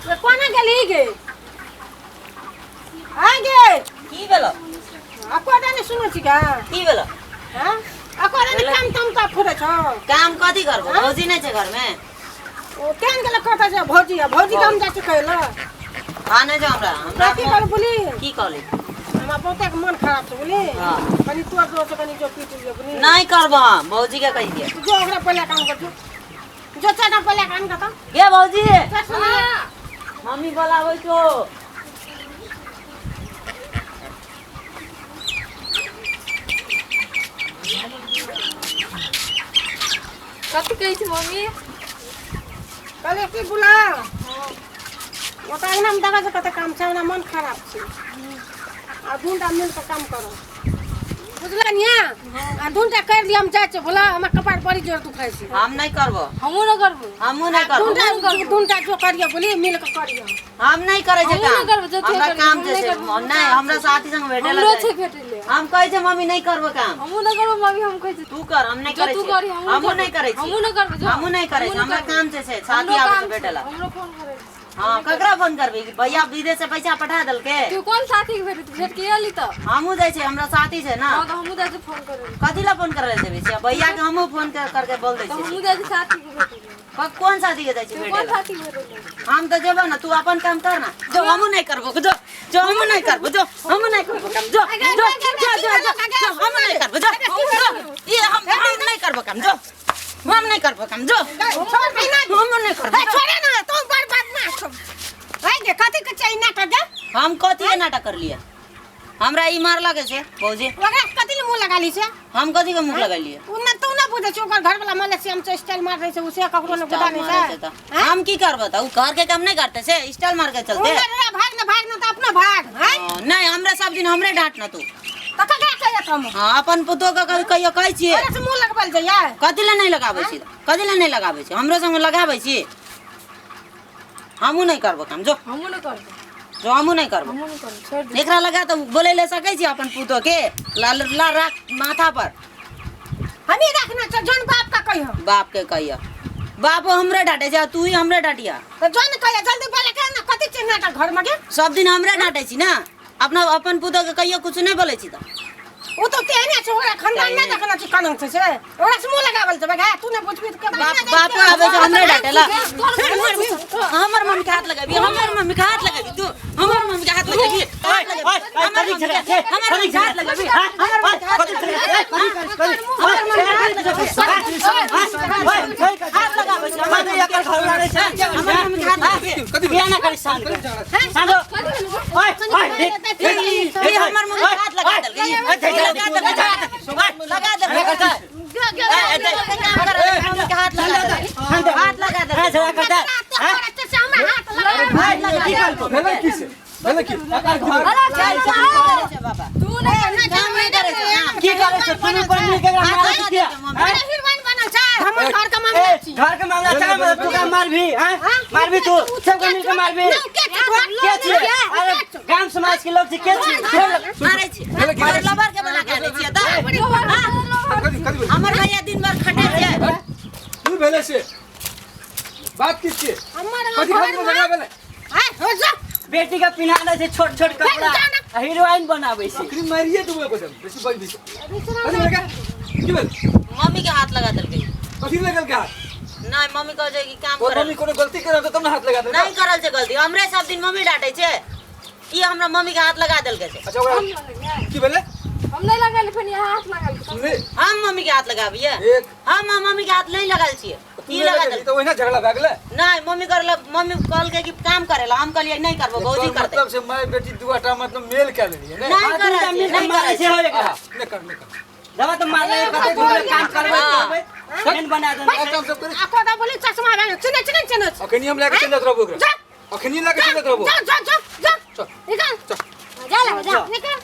कोना गेली गे आ गे की भेलो आ कोना ने सुनै छी का की भेलो हां आ कोना ने काम ताम का फुरे छौ काम कथी करबो भौजी नहि छै घरमे ओ केन गेल कत छै भौजी आ भौजी काम जाइ छै कहला हाँ नहि छै हमरा हमरा की कर बोली की कहली हमरा बहुते के मन खराब छै बोली हाँ। कनी तोर जोर से कनी जो पीट लियो बोली नहीं करबो हम भौजी के कहि दिए जो ओकरा पहले काम कर जो जो चाटा पहले काम कर गे भौजी चल सुन ले। मम्मी बोलाबै छौ कथी कहै छै मम्मी कहले की बुला ओतऽ अङ्गनामे देखै छै कते काम छै हमरा मन खराब छै आ दूटा मिल कऽ काम करू बुझलनि आ दूटा करि लिअ हम जाइ छियै बोला हमर कपार बड़ी जोर दुखाइ छै हम नहीं करबो हमहूँ नहि करबो हमहूँ नहीं करबो दूटा दूटा जो करियो बोली मिल कऽ करियो हम नहीं करै छै हमहूँ काम नहि करबो, जो तू हमरा करबी, काम हम छै नहि से करबो, नहीं हमरा साथी संग भेटे हमरो छै भेटै ले हम कहै छै मम्मी नहीं करबो काम हमहूँ नहि करबो मम्मी हम कहै छी तू कर हम नहीं जो करै तू छियै करी, हमहूँ हमहूँ करबो। नहीं करै छियै हमहूँ नहि करबो, जो। हमहूँ नहीं करै छियै हमहूँ हमरा नहि काम छै से साथी हमरो आबै काम छै छै, भेटे ला हमरो फोन करै छै। हाँ ककरा फोन करबी भैया विदेश से पैसा पठा देलके तू कोन साथी के भेट भेट के एली तऽ हमहूँ जाइ छै हमरा साथी छै ना हाँ तऽ हमहूँ जाइ छी फोन करै लए। कथी ला फोन करे जेबे छियै भैया के हमहूँ फोन करके बोल दै तऽ छियै हमहूँ जाइ छी साथी के भेटै लए। कोन साथी के जाइ छी तू भेटे कोन ला साथी के भेटै लए? हम तऽ जेबो ना तू अपन काम कर ना जो हमहूँ नहीं करबो जो जो हमहूँ नहीं करबो जो हमहूँ नहीं करबो काम जो जो जो जो जो जो हमहूँ नहीं करबो जो जो ये हम हम नहीं करबो काम जो हम नहीं करबो काम जो छोड़ दे ना हमहूँ नहीं करबो हे छोड़े ना तू बड़ बदमाश छौ है गे कथी के चाहिए नाटक गे हम कथी के नाटक कर लिया हमरा ई मार लगे छै भौजी ओकरा कथी ले मुंह लगा ली छै हम कथी के मुंह लगलिए उ ना तू ना बुझै छै ओकर घर वाला मलेशिया में स्टाइल मार रहे छै उसे ककरो ने बुझा नहीं मारे छै छै तऽ। हम की करबो तऽ उ घर के काम नहीं करते से स्टाइल मार के चलते उ ना भाग ना भाग ना तऽ अपना भाग हैं हाँ, नहीं हमरा सब दिन हमरे डांट ना तू तऽ ककरा कहिया हम हाँ अपन पुतोह के कहियो कहियो कहै छियै ओकरा से मुंह लगबल जइया कथी लए नहीं लगाबै छी कथी लए नहीं लगाबै छी हमरो संग लगाबै छी हमहूँ नहीं करबो काम जो हमहूँ नहि करबो जो हमहूँ नहीं करबो हमहूँ नहि करबो छोड़ि दे एकरा लगा तऽ बोलै ले सकै छी अपन पुतोह के ला ला राख माथा पर हमी रखना छ जौन बाप का कहियो बाप के कहिया बापो हमरे डांटे छै आ तू ही हमरे डांटिया तऽ जौन कहिया जल्दी बोले के ना कथी छै नाटक घर में गे सब दिन हमरे डांटे छी ना अपना अपन पुतोह के कहियो कुछ नहीं बोलै छी तऽ ओ तो तेहने छै ओकरा खानदान नहि देखना छै कनंग छै से ओकरा से मुंह लगावल छै बगा तू नहि बुझबी तऽ के बाप बापो आबै छै हमरे डांटेला हमर मम्मी के हाथ लगाबी हमर मम्मी के हाथ लगाबी तू हमर मम्मी के हाथ लगाबी हमर मम्मी के हमर मम्मी के हाथ लगाबी हमर मम्मी के हाथ लगाबी हमर मम्मी के हाथ लगाबी हाथ लगाबै छै हमर हमर मम्मी के हाथ लगाबी बिया ना करी शांत शांत ओए ओए ई हमर मम्मी के हाथ लगा देलकै लगा देलकै लगा देलकै काम कर मम्मी के हाथ लगा देलकै हाथ लगा देलकै झगड़ा करता हाथ लगा की करतो भेलै की से भेलै की चल काम करै छै बाबा तू नहि काम नहि करै छै काम। की करे छै तू पर मिल के एकरा मारै छै किया हमर घर के मामला ए छी घर के मामला छै मतलब तू का मारभी हां मारभी तू सबके मिल के मारभी के छी अरे गांव समाज के लोग छी के छी मारै छै मार लबर के बना के आनै छियै तऽ कथी कथी भेलै हमर भैया दिन भर खटै छै की भेलै से बात की छियै हमर कथी खातिर झगड़ा भेलै हाय हो जा बेटी के पिन्हा दै छै छोट छोट कपड़ा आ हीरोइन बनाबै छै अखनी मारिए देबो एको जन बेसी बजबी छै कथी भेलै की भेल मम्मी के हाथ लगा देलकै कथी लगल के हाथ नहीं मम्मी कहै छै कि काम तोर करल मम्मी कोनो गलती करल तब ने हाथ लगा देलकै नहीं करल छै गलती हमरे सब दिन मम्मी डांटे छै ई हमरा मम्मी के हाथ लगा देलकै छै अच्छा ओकरा की भेलै हम नहि लगेली फेर यहाँ हाथ लगल सुनली हम मम्मी के हाथ लगाबियै एक हम मम्मी के हाथ नहीं लगाल छियै तू ई नहि लगा लगेलही देलकै तऽ ओहिना झगड़ा भए गेलै नहीं मम्मी करल मम्मी कहलकै कि काम करेला हम कहलियै नहीं करबो भौजी एकर करतै मतलब से माय बेटी दुआटा मतलब मेल कए लेलियै ने नहीं हाथ करल उठा छै मिल के नहीं मारै करल छै छै हो एकरा नहि कर नहि कर जब तऽ मारले कते दिन काम करबै हाँ। करबै मेन बना देने और काम सब करी आ कोदा बोली चश्मा भए चिने चिने चिने अखनी हम लए के चलि जाइत रहबो ओकरा जा अखनी लए के चलि जाइत रहबो जा जा जा जा चल निकल चल जा ले जा निकल